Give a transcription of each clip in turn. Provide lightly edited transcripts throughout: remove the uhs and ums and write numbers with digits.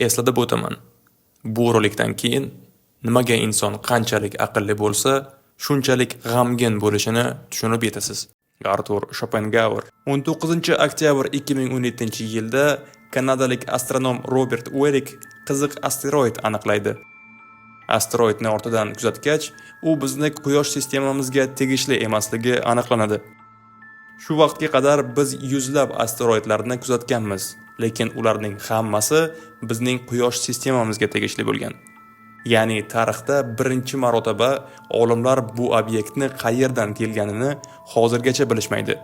Eslatib o'taman. Bu rolikdan keyin nimaga inson qanchalik aqlli bo'lsa, shunchalik g'amgin bo'lishini tushunib yetasiz. Artur Shopengauer. 19-oktyabr 2017-yilda kanadalik astronom Robert Uerik qiziq asteroid aniqlaydi. Asteroidni ortidan kuzatgach, u bizni Quyosh sistemamizga tegishli emasligi aniqlanadi. Shu vaqtga qadar biz yuzlab asteroidlarni kuzatganmiz, lekin ularning hammasi bizning Quyosh sistemamizga tegishli bo'lgan. Ya'ni tarixda birinchi marotaba olimlar bu obyektni qayerdan kelganini hozirgacha bilishmaydi.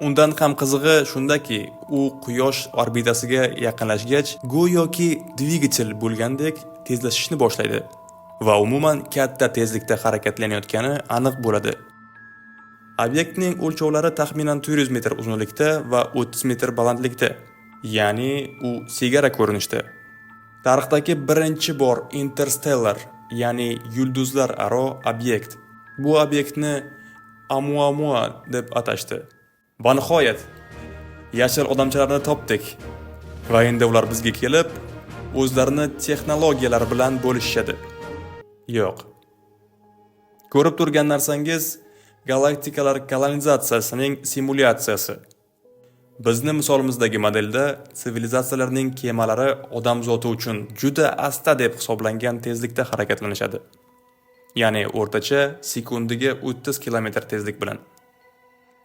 Undan ham qizig'i shundaki, u Quyosh orbitasiga yaqinlashgach, go'yoki dvigatel bo'lgandek tezlashishni boshlaydi va umuman katta tezlikda harakatlanayotgani aniq bo'ladi. Obyektning o'lchovlari taxminan 400 metr uzunlikda va 30 metr balandlikda, ya'ni u sigara ko'rinishda. Tarixdagi birinchi bor interstellar, ya'ni yulduzlararo obyekt. Bu obyektni Oumuamua deb atashdi. Va nihoyat, yashil odamchalarni topdik. Va endi ular bizga kelib, o'zlarini texnologiyalar bilan bo'lishishadi. Yo'q. Ko'rib turgan narsangiz galaktikalar kolonizatsiyasining simulyatsiyasi. Bizni misolimizdagi modelda sivilizatsiyalarning kemalari odam zoti uchun juda asta deb hisoblangan tezlikda harakatlanishadi. Ya'ni o'rtacha sekundiga 30 kilometr tezlik bilan.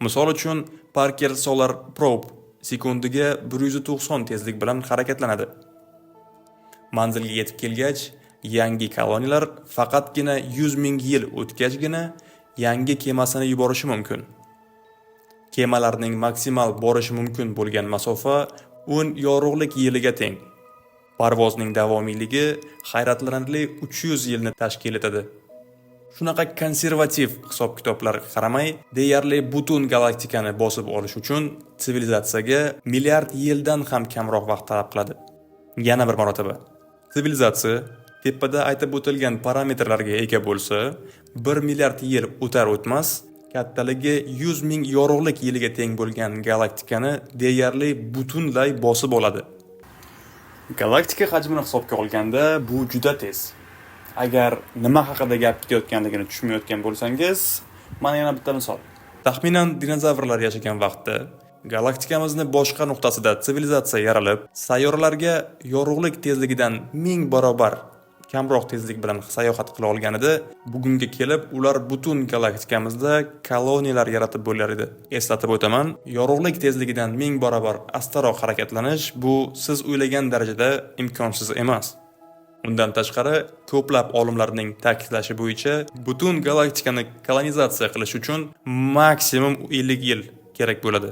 Misol uchun, Parker Solar Probe sekundiga 190 tezlik bilan harakatlanadi. Manzilga yetib kelgach, yangi koloniyalar faqatgina 100 ming yil o'tgachgina yangi kemasini yuborishi mumkin. Kemalarning maksimal borishi mumkin bo'lgan masofa 10 yorug'lik yiliga teng. Parvozning davomiyligi hayratlanarli 300 yilni tashkil etadi. Shunaqa konservativ hisob-kitoblarga qaramay, deyarli butun galaktikani bosib olish uchun sivilizatsiyaga milliard yildan ham kamroq vaqt talab qiladi. Yana bir marotaba. Sivilizatsiya tepada aytib o'tilgan parametrlarga ega bo'lsa, 1 milliard yil o'tar o'tmas kattaligi 100 ming yorug'lik yiliga teng bo'lgan galaktikani deyarli butunlay bosib oladi. Galaktika hajmini hisobga olganda, bu juda tez. Agar nima haqida gap ketayotganligini tushunmayotgan bo'lsangiz, mana yana bitta misol. Taxminan dinozavrlar yashagan vaqtda galaktikamizni boshqa nuqtasida sivilizatsiya yaralib, sayyoralarga yorug'lik tezligidan 1000 barobar kamroq tezlik bilan sayohat qila olganida, bugunga kelib ular butun galaktikamizda koloniyalar yaratib bo'lar edi. Eslatib o'taman, yorug'lik tezligidan 1000 barobar astaroq harakatlanish bu siz o'ylagan darajada imkonsiz emas. Undan tashqari, ko'plab olimlarning ta'kidlashi bo'yicha, butun galaktikani kolonizatsiya qilish uchun maksimum 50 yil kerak bo'ladi.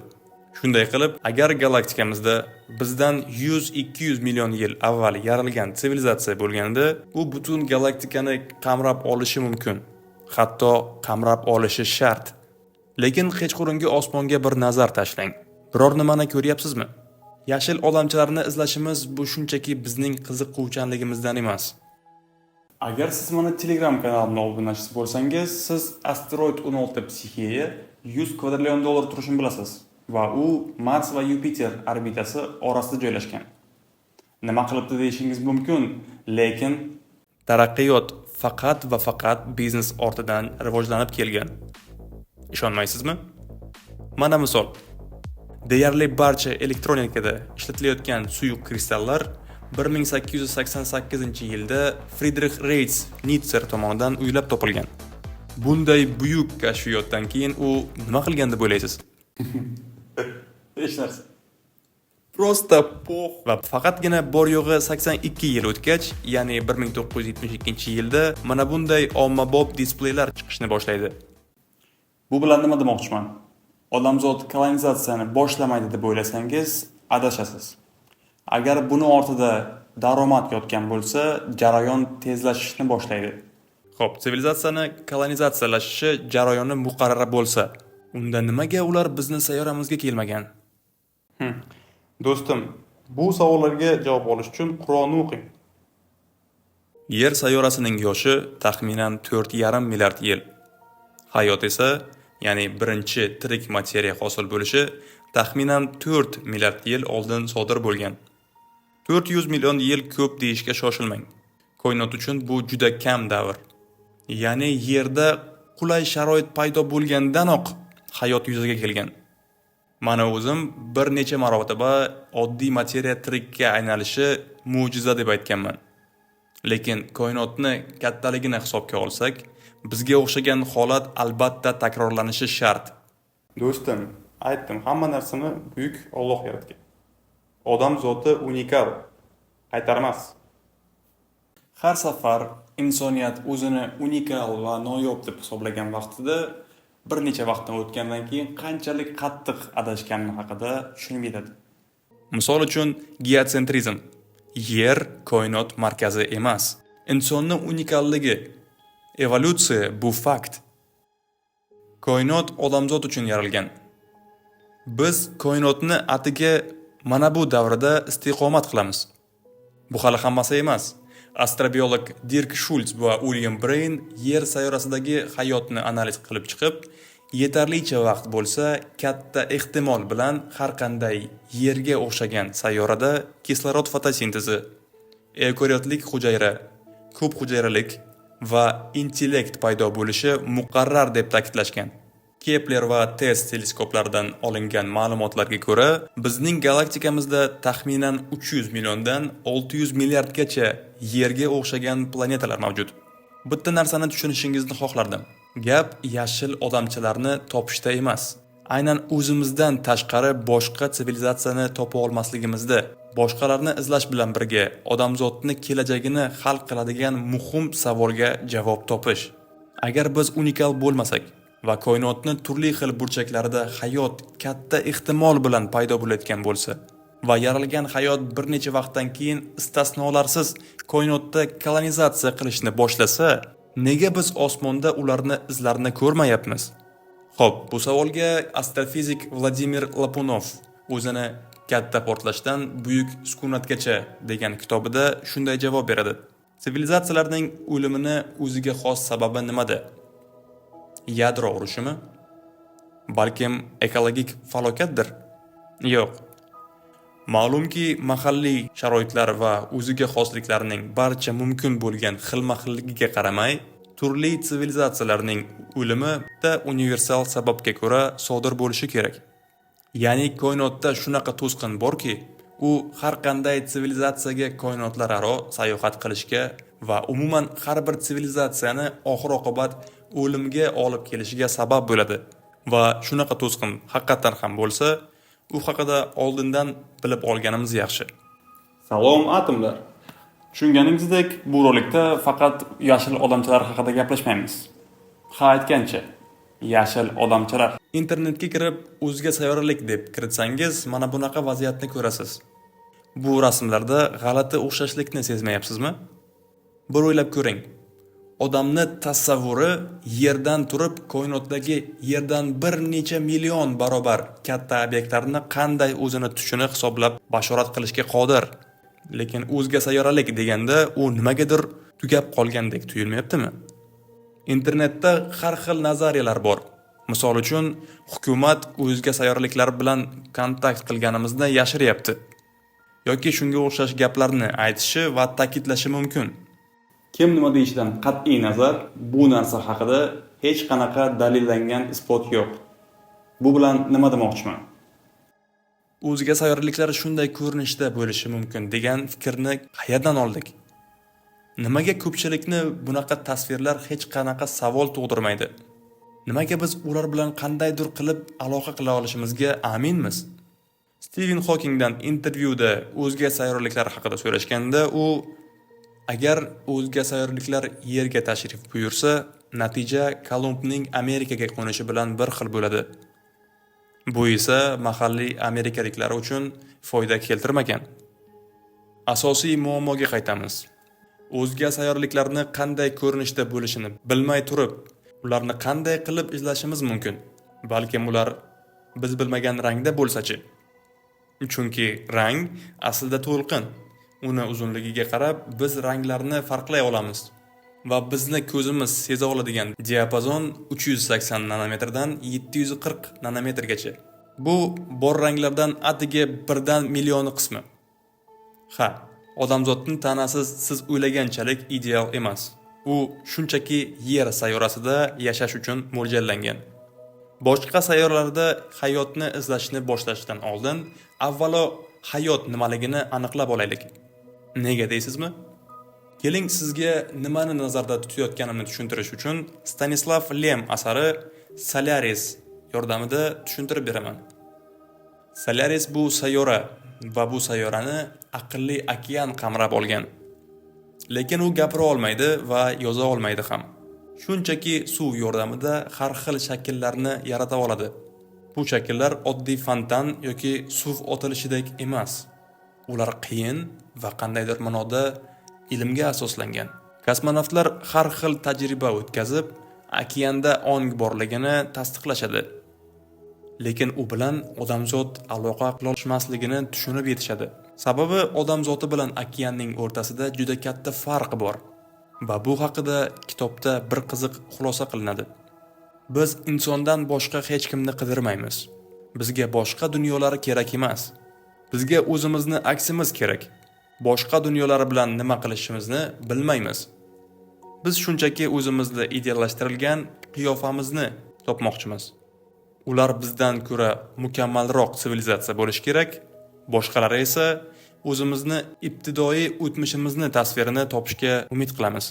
Shunday qilib, agar galaktikamizda bizdan 100-200 million yil avval yaralgan sivilizatsiya bo'lganida, u butun galaktikani qamrab olishi mumkin. Hatto qamrab olishi shart. Lekin kechqurungi osmonga bir nazar tashlang. Biror nimani ko'ryapsizmi? Yashil odamchalarni izlashimiz bu shunchaki bizning qiziquvchanligimizdan emas. Agar siz mani Telegram kanalimda obunachisi bo'lsangiz, siz asteroid 16 Psixeya 100 kvadrillion dollar turishini bilasiz va u Mars va Yupiter orbitasi orasida joylashgan. Nima qilibdi deyishingiz mumkin, lekin taraqqiyot faqat va faqat biznes ortidan rivojlanib kelgan. Ishonmaysizmi? Mana misol. Deyarli barcha elektronikada ishlatilayotgan suyuq kristallar 1888-yilda Fridrix Reitz Nitzer tomonidan o'ylab topilgan. Bunday buyuk kashfiyotdan keyin u nima qilgan deb o'ylaysiz? Hech narsa. Просто пох. Va faqatgina bor yo'g'i 82 yil o'tgach, ya'ni 1972-yilda mana bunday ommabop displeylar chiqishni boshlaydi. Bu bilan nima demoqchiman? Odamzod kolonizatsiyani boshlamaydi deb o'ylasangiz, adashasiz. Agar buni ortida daromad yotgan bo'lsa, jarayon tezlashishni boshlaydi. Xo'p, sivilizatsiyani kolonizatsiyalashishi jarayoni muqarrar bo'lsa, unda nimaga ular bizni sayyoramizga kelmagan? Do'stim, bu savollarga javob olish uchun Qur'onni o'qing. Yer sayyorasining yoshi taxminan 4,5 milliard yil. Hayot esa, ya'ni birinchi tirik materiya hosil bo'lishi taxminan 4 milliard yil oldin sodir bo'lgan. 400 million yil ko'p deyishga shoshilmang. Koinot uchun bu juda kam davr. Ya'ni Yerda qulay sharoit paydo bo'lgandanoq hayot yuzaga kelgan. Mana o'zim bir necha marotaba oddiy materiya tirikka aylanishi mo'jiza deb aytganman. Lekin koinotni kattaligini hisobga olsak, bizga o'xshagan holat albatta takrorlanishi shart. Do'stim, aytdim, hamma narsani buyuk Alloh yaratgan. Odam zoti unikal, qaytarmas. Har safar insoniyat o'zini unikal va noyob deb hisoblagan vaqtida bir necha vaqtdan o'tgandan keyin qanchalik qattiq adashgani haqida tushunib yetadi. Misol uchun, geotsentrizm. Yer koinot markazi emas. Insonni unikalligi. Evolyutsiya bu fakt. Koinot odamzod uchun yaralgan. Biz koinotni atigi mana bu davrida istiqomat qilamiz. Bu hali hammasi emas. Astrobiolog Dirk Shultz va Uilyam Breyn Yer sayyorasidagi hayotni analiz qilib chiqib, yetarlicha vaqt bo'lsa, katta ehtimol bilan har qanday Yerga o'xshagan sayyorada kislorod fotosintezi, eukariotlik hujayra, ko'p hujayralik va intellekt paydo bo'lishi muqarrar deb ta'kidlashgan. Kepler va TESS teleskoplaridan olingan ma'lumotlarga ko'ra, bizning galaktikamizda taxminan 300 milliondan 600 milliardgacha Yerga o'xshagan planetalar mavjud. Bitta narsani tushunishingizni xohlardim. Gap yashil odamchalarni topishda emas. Aynan o'zimizdan tashqari boshqa sivilizatsiyani topa olmasligimizda, boshqalarni izlash bilan birga odamzodni kelajagini hal qiladigan muhim savolga javob topish. Agar biz unikal bo'lmasak va koinotni turli xil burchaklarida hayot katta ehtimol bilan paydo bo'layotgan bo'lsa va yaralgan hayot bir necha vaqtdan keyin istisnolarsiz koinotda kolonizatsiya qilishni boshlasa, nega biz osmonda ularni izlarini ko'rmayapmiz? Xo'p, bu savolga astrofizik Vladimir Lapunov o'zini Katta portlashdan buyuk sukunatgacha degan kitobida shunday javob beradi. Sivilizatsiyalarning o'limini o'ziga xos sababi nimada? Yadro urushimi? Balkim ekologik falokatdir? Yo'q. Ma'lumki, mahalliy sharoitlar va o'ziga xosliklarning barcha mumkin bo'lgan xilma-xilligiga qaramay, turli sivilizatsiyalarning o'limi bitta universal sababga ko'ra sodir bo'lishi kerak. Ya'ni koinotda shunaqa to'sqin borki, u har qanday sivilizatsiyaga koinotlararo sayohat qilishga va umuman har bir sivilizatsiyani oxir-oqibat o'limga olib kelishiga sabab bo'ladi. Va shunaqa to'sqin haqiqatdan ham bo'lsa, u haqida oldindan bilib olganimiz yaxshi. Salom, atomlar. Tushunganingizdek, bu rolikda faqat yashil odamchalar haqida gaplashmaymiz. Ha, aytgancha, yashil odamchalar. Internetga kirib, o'zga sayyoralik deb kiritsangiz, mana bunaqa vaziyatni ko'rasiz. Bu rasmlarda g'alati o'xshashlikni sezmayapsizmi? Bir o'ylab ko'ring. Odamni tasavvuri Yerdan turib koinotdagi Yerdan bir necha million barobar katta obyektlarni qanday o'zini tushini hisoblab bashorat qilishga qodir. Lekin o'zga sayyoralik deganda u nimagadir tugab qolgandek tuyulmayaptimi? Internetda har xil nazariyalar bor. Misol uchun, hukumat o'zga sayyoraliklar bilan kontakt qilganimizni yashiryapti yoki shunga o'xshash gaplarni aytishi va ta'kidlashi mumkin. Kim nima deyishidan qat'iy nazar, bu narsa haqida hech qanaqa dalillangan isbot yo'q. Bu bilan nima demoqchiman? O'zga sayyoraliklar shunday ko'rinishda bo'lishi mumkin degan fikrni qayerdan oldik? Nimaga ko'pchilikni bunaqa tasvirlar hech qanaqa savol tug'dirmaydi? Nimaga biz ular bilan qandaydir qilib aloqa qila olishimizga aminmiz? Stiven Hokingdan intervyuda o'zga sayyoraliklar haqida so'rashganda, u agar o'zga sayyoraliklar Yerga tashrif buyursa, natija Kolumbning Amerikaga qo'nishi bilan bir xil bo'ladi. Bu esa mahalliy amerikaliklar uchun foyda keltirmagan. Asosiy muammoga qaytamiz. O'zga sayyoraliklarni qanday ko'rinishda bo'lishini bilmay turib, ularni qanday qilib izlashimiz mumkin? Balkim ular biz bilmagan rangda bo'lsa-chi? Chunki rang aslida to'lqin. Uni uzunligiga qarab biz ranglarni farqlay olamiz. Va bizni ko'zimiz seza oladigan diapazon 380 nanometrdan 740 nanometrgacha. Bu bor ranglardan atigi birdan millioni qismi. Ha, odamzodning tanasi siz o'ylaganchalik ideal emas. U shunchaki Yer sayyorasida yashash uchun mo'ljallangan. Boshqa sayyoralarda hayotni izlashni boshlashdan oldin avvalo hayot nimaligini aniqlab olaylik. Nega deysizmi? Keling, sizga nimani nazarda tutayotganimni tushuntirish uchun Stanislav Lem asari Solaris yordamida tushuntirib beraman. Solaris bu sayyora va bu sayyorani aqlli okean qamrab olgan. Lekin u gapira olmaydi va yoza olmaydi ham. Shunchaki suv yordamida har xil shakllarni yarata oladi. Bu shakllar oddiy fontan yoki suv otilishidek emas. Ular qiyin va qandaydir ma'noda ilmga asoslangan. Kosmonavtlar har xil tajriba o'tkazib, okeanda ong borligini tasdiqlashadi. Lekin u bilan odamzod aloqa qilolmasligini tushunib yetishadi. Sababi odam zoti bilan okeanning o'rtasida juda katta farq bor. Va bu haqida kitobda bir qiziq xulosa qilinadi. Biz insondan boshqa hech kimni qidirmaymiz. Bizga boshqa dunyolar kerak emas. Bizga o'zimizni aksimiz kerak. Boshqa dunyolar bilan nima qilishimizni bilmaymiz. Biz shunchaki o'zimizni ideallashtirilgan qiyofamizni topmoqchimiz. Ular bizdan ko'ra mukammalroq sivilizatsiya bo'lishi kerak, boshqalari esa o'zimizni ibtidoiy o'tmishimizni tasvirini topishga umid qilamiz.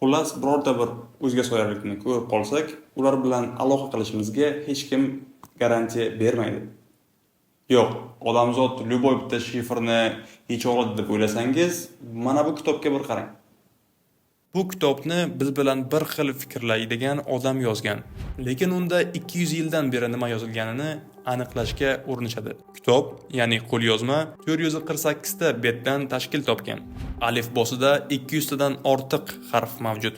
Xullas, birorta bir o'zga sayyoralikni ko'rib qolsak, ular bilan aloqa qilishimizga hech kim garantiya bermaydi. Yo'q, odamzod любой bitta shifrni yecha oladi deb o'ylasangiz, mana bu kitobga bir qarang. Bu kitobni biz bilan bir xil fikrlaydigan odam yozgan. Lekin unda 200 yildan beri nima yozilganini aniqlashga urinishadi. Kitob, ya'ni qo'lyozma 448 ta betdan tashkil topgan. Alifbosida 200 tadan ortiq harf mavjud.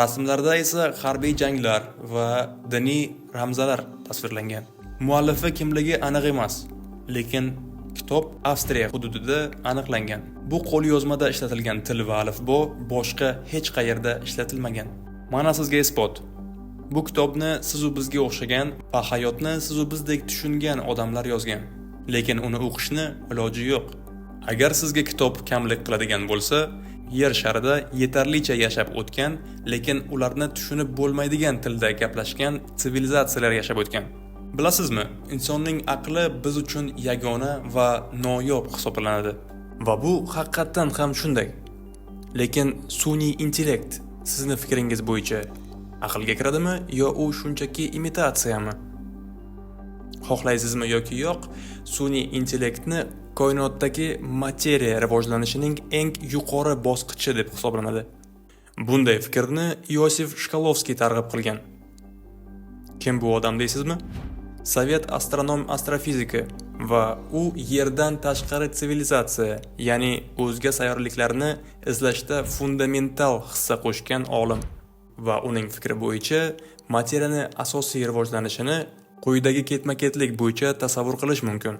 Rasmlarda esa harbiy janglar va diniy ramzlar tasvirlangan. Muallifi kimligi aniq emas, lekin kitob Avstriya hududida aniqlangan. Bu qo'lyozmada ishlatilgan til va alifbo boshqa hech qayerda ishlatilmagan. Mana sizga isbot. Bu kitobni sizu bizga o'xshagan va hayotni sizu bizdek tushungan odamlar yozgan. Lekin uni o'qishni iloji yo'q. Agar sizga kitob kamlik qiladigan bo'lsa, Yer sharida yetarlicha yashab o'tgan, lekin ularni tushunib bo'lmaydigan tilda gaplashgan sivilizatsiyalar yashab o'tgan. Bilasizmi, insonning aqli biz uchun yagona va noyob hisoblanadi. Va bu haqiqatdan ham shunday. Lekin sun'iy intellekt sizni fikringiz bo'yicha aqlga kiradimi yo u shunchaki imitatsiyami? Xohlaysizmi yoki yo'q, sun'iy intellektni koinotdagi materiya rivojlanishining eng yuqori bosqichi deb hisoblanadi. Bunday fikrni Iosif Shkolovskiy targ'ib qilgan. Kim bu odam deysizmi? Sovet astronom astrofiziki va u Yerdan tashqari sivilizatsiya, ya'ni o'zga sayyoraliklarni izlashda fundamental hissa qo'shgan olim. Va uning fikri bo'yicha materiyani asosiy rivojlanishini quyidagi ketma-ketlik bo'yicha tasavvur qilish mumkin.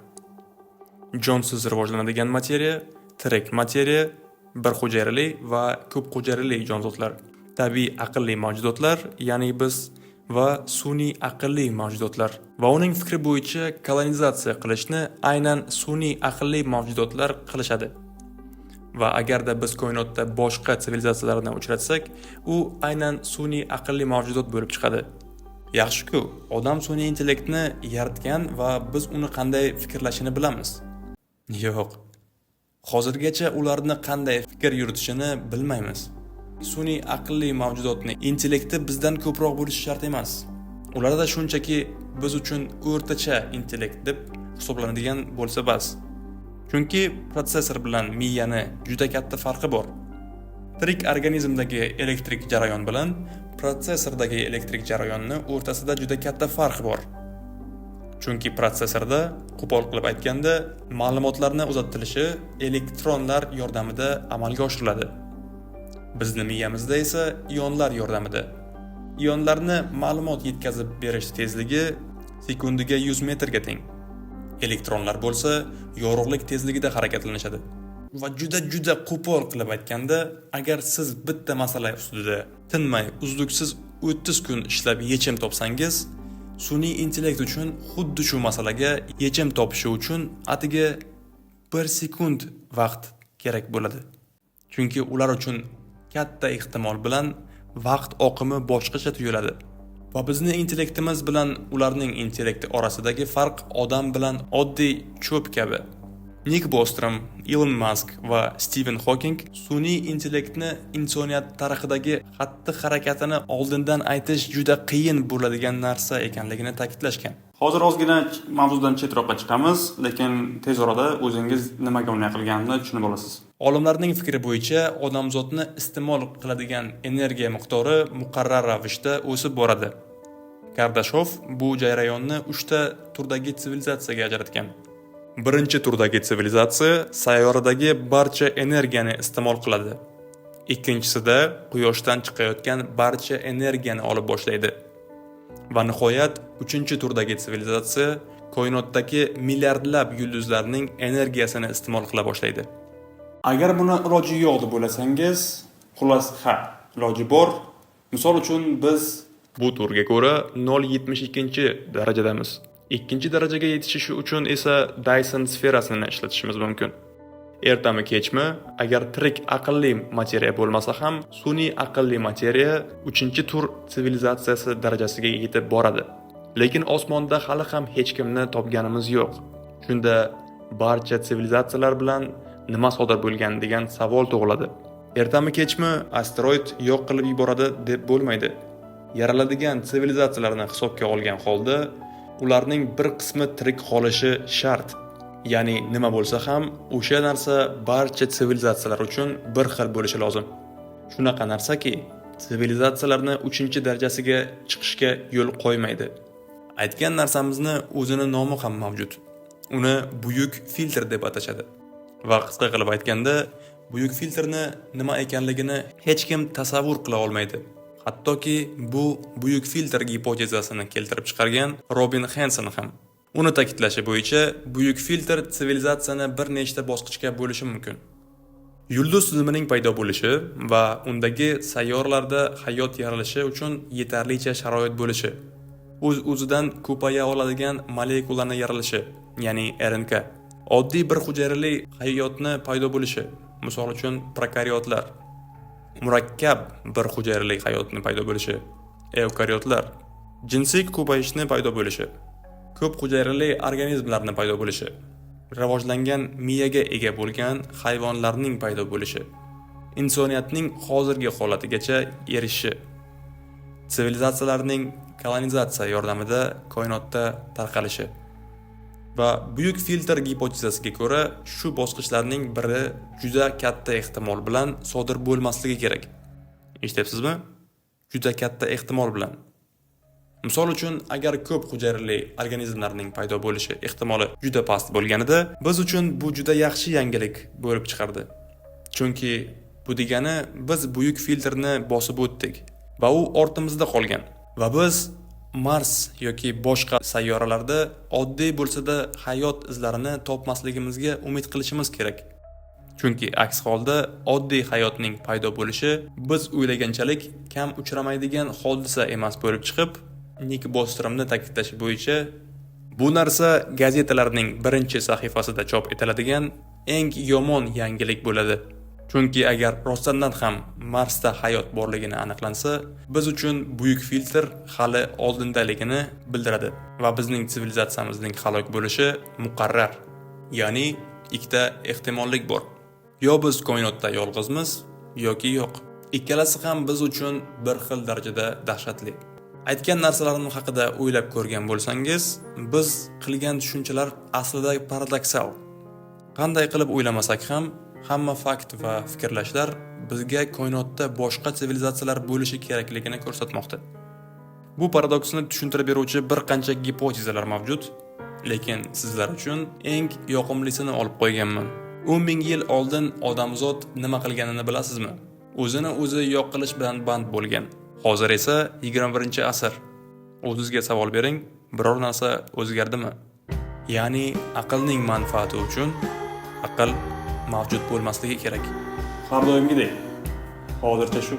Jonsiz rivojlanadigan materiya, tirik materiya, bir hujayrali va ko'p hujayrali jonzotlar, tabiiy aqlli mavjudotlar, ya'ni biz va sun'iy aqlli mavjudotlar. Va uning fikri bo'yicha kolonizatsiya qilishni aynan sun'iy aqlli mavjudotlar qilishadi. Va agarda biz koinotda boshqa sivilizatsiyalarni uchratsak, u aynan sun'iy aqlli mavjudot bo'lib chiqadi. Yaxshi-ku, odam sun'iy intellektni yaratgan va biz uni qanday fikrlashini bilamiz. Yo'q. Hozirgacha ularni qanday fikr yuritishini bilmaymiz. Sun'iy aqlli mavjudotni intellekti bizdan ko'proq bo'lishi shart emas. Ularda shunchaki biz uchun o'rtacha intellekt deb hisoblanadigan bo'lsa bas. Chunki protsessor bilan miyani juda katta farqi bor. Tirik organizmdagi elektrik jarayon bilan protsessordagi elektrik jarayonni o'rtasida juda katta farq bor. Chunki protsessorda, qo'pol qilib aytganda, ma'lumotlarni uzatilishi elektronlar yordamida amalga oshiriladi. Bizni miyamizda esa ionlar yordamida. Ionlarni ma'lumot yetkazib berish tezligi sekundiga 100 metrga teng. Elektronlar bo'lsa yorug'lik tezligida harakatlanishadi. Va juda juda qo'pol qilib aytganda, agar siz bitta masala ustida tinmay uzluksiz 30 kun ishlab yechim topsangiz, sun'iy intellekt uchun xuddi shu masalaga yechim topishi uchun atigi 1 sekund vaqt kerak bo'ladi. Chunki ular uchun katta ehtimol bilan vaqt oqimi boshqacha tuyuladi. Va bizni intellektimiz bilan ularning intellekti orasidagi farq odam bilan oddiy cho'p kabi. Nik Bostrom, Ilon Mask va Stiven Xoking sun'iy intellektni insoniyat tarixidagi xatti-harakatini oldindan aytish juda qiyin bo'ladigan narsa ekanligini ta'kidlashgan. Hozir ozgina mavzudan chetroqqa chiqamiz, lekin tez orada o'zingiz nimaga unday qilganimni tushunib olasiz. Olimlarning fikri bo'yicha odamzodni iste'mol qiladigan energiya miqdori muqarrar ravishda o'sib boradi. Kardashov bu jarayonni 3 ta turdagi sivilizatsiyaga ajratgan. Birinchi turdagi sivilizatsiya sayyoradagi barcha energiyani iste'mol qiladi. Ikkinchisida quyoshdan chiqayotgan barcha energiyani olib boshlaydi. Va nihoyat uchinchi turdagi sivilizatsiya koinotdagi milliardlab yulduzlarning energiyasini iste'mol qila boshlaydi. Agar buni iloji yo'q deb o'ylasangiz, xullas ha, iloji bor. Misol uchun biz bu turga ko'ra 0.72-darajadamiz. Ikkinchi darajaga yetishish uchun esa Dyson sferasini ishlatishimiz mumkin. Ertami kechmi, agar tirik aqlli materiya bo'lmasa ham, sun'iy aqlli materiya 3-tur sivilizatsiyasi darajasiga yetib boradi. Lekin osmonda hali ham hech kimni topganimiz yo'q. Shunda barcha sivilizatsiyalar bilan nima sodir bo'lgan degan savol tug'iladi. Ertami kechmi asteroid yo'q qilib yuboradi deb bo'lmaydi. Yaraladigan sivilizatsiyalarni hisobga olgan holda ularning bir qismi tirik qolishi shart. Ya'ni nima bo'lsa ham o'sha narsa barcha sivilizatsiyalar uchun bir xil bo'lishi lozim. Shunaqa narsaki, sivilizatsiyalarni 3-darajasiga chiqishga yo'l qo'ymaydi. Aytgan narsamizni o'zini nomi ham mavjud. Uni buyuk filtr deb atashadi. Va qisqa qilib aytganda, buyuk filtrni nima ekanligini hech kim tasavvur qila olmaydi. Hattoki bu buyuk filtr gipotezasini keltirib chiqargan Robin Hanson ham. Uni ta'kidlashi bo'yicha, buyuk filtr sivilizatsiyani bir nechta bosqichga bo'lishi mumkin. Yulduz tizimining paydo bo'lishi va undagi sayyoralarda hayot yaralishi uchun yetarlicha sharoit bo'lishi, o'z-o'zidan ko'paya oladigan molekulalarni yaralishi, ya'ni RNK, oddiy bir hujayrali hayotni paydo bo'lishi, misol uchun prokariotlar, murakkab bir hujayrali hayotni paydo bo'lishi, eukariotlar, jinsiy ko'payishni paydo bo'lishi, ko'p hujayrali organizmlarni paydo bo'lishi, rivojlangan miyaga ega bo'lgan hayvonlarning paydo bo'lishi, insoniyatning hozirgi holatigacha erishishi, sivilizatsiyalarning kolonizatsiya yordamida koinotda tarqalishi. Va buyuk filtr gipotezasiga ko'ra, shu bosqichlarning biri juda katta ehtimol bilan sodir bo'lmasligi kerak. Eshityapsizmi? Juda katta ehtimol bilan. Misol uchun, agar ko'p hujayrali organizmlarning paydo bo'lishi ehtimoli juda past bo'lganida, biz uchun bu juda yaxshi yangilik bo'lib chiqardi. Chunki bu degani biz buyuk filtrni bosib o'tdik va u ortimizda qolgan. Va biz Mars yoki boshqa sayyoralarda oddiy bo'lsa-da hayot izlarini topmasligimizga umid qilishimiz kerak. Chunki aks holda oddiy hayotning paydo bo'lishi biz o'ylaganchalik kam uchramaydigan hodisa emas bo'lib chiqib, Nik Bostromni ta'kidlashi bo'yicha bu narsa gazetalarning birinchi sahifasida chop etiladigan eng yomon yangilik bo'ladi. Chunki agar rostdan ham Marsda hayot borligini aniqlansa, biz uchun buyuk filtr hali oldindaligini bildiradi va bizning sivilizatsiyamizning halok bo'lishi muqarrar. Ya'ni ikkita ehtimollik bor. Yo biz koinotda yolg'izmiz yoki yo'q. Ikkalasi ham biz uchun bir xil darajada dahshatli. Aytgan narsalarim haqida o'ylab ko'rgan bo'lsangiz, biz qilgan tushunchalar aslida paradoksal. Qanday qilib o'ylamasak ham, hamma fakt va fikrlashlar bizga koinotda boshqa sivilizatsiyalar bo'lishi kerakligini ko'rsatmoqda. Bu paradoksni tushuntirib beruvchi bir qancha gipotezalar mavjud, lekin sizlar uchun eng yoqimlisini olib qo'yganman. 10 ming yil oldin odamzod nima qilganini bilasizmi? O'zini o'zi yo'q qilish bilan band bo'lgan. Hozir esa 21-asr. O'zingizga savol bering, biror narsa o'zgardimi? Ya'ni aqlning manfaati uchun aql mavjud bo'lmasligi kerak. Har doimgidek. Hozircha shu.